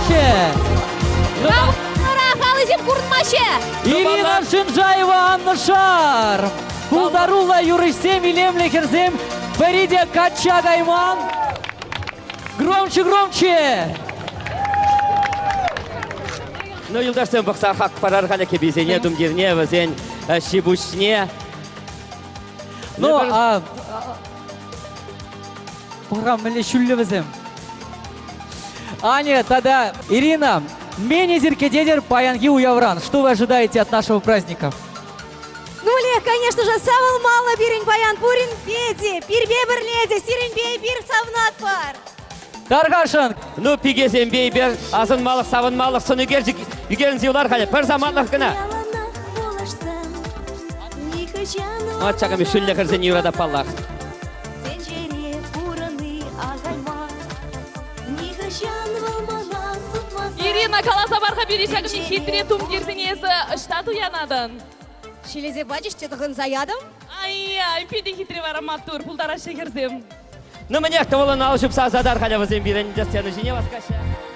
громче! Алӑсем курӑнмаҫҫӗ. Ирина Шинжаева, Анна Шар! Пултаруллӑ юрӑҫсем, илемлӗ хӗрсем пӗри те качча кайман. Громче, громче! Ну, юлташсем пӑхса хак парар халӗ кӗписене, тумтирне, вӗсен ҫи-пуҫне. Ну, а, пӑхам, мӗнле ҫӳллӗ вӗсем. Аня тата Ирина, мӗн эсир кӗтетӗр паянхи уявран? Что вы ожидаете от нашего праздника? Ну, Олег, конечно же, савӑлмалла пирӗн паян пуринпе те, пирпе пӗрле те, сирӗнпе эпир савнатпӑр. Тархасшӑн! Ну, пикесемпе эпир асӑнмалӑх, савӑнмалӑх сӑн ӳкерчӗк ӳкерӗнсе юлар халӗ. Пӗр самантлӑх кӑна. Вот ҫакӑн пек ҫӳллӗ хӗрсене юратап паллах. Ирина, каласа пар-ха пире ҫакӑн пек хитре тумтирсене эсӗ ӑҫта туянатӑн? Ҫӗлесе пачӗҫ те тӑхӑнса ятӑм. Ай-яй, питӗ хитре вара маттур, пултараҫҫӗ хӗрсем. Ну, мӗнех, тӑвӑлӑн ал ҫупса асатар халӗ вӗсем пирӗн сцена ҫине васкаҫҫӗ.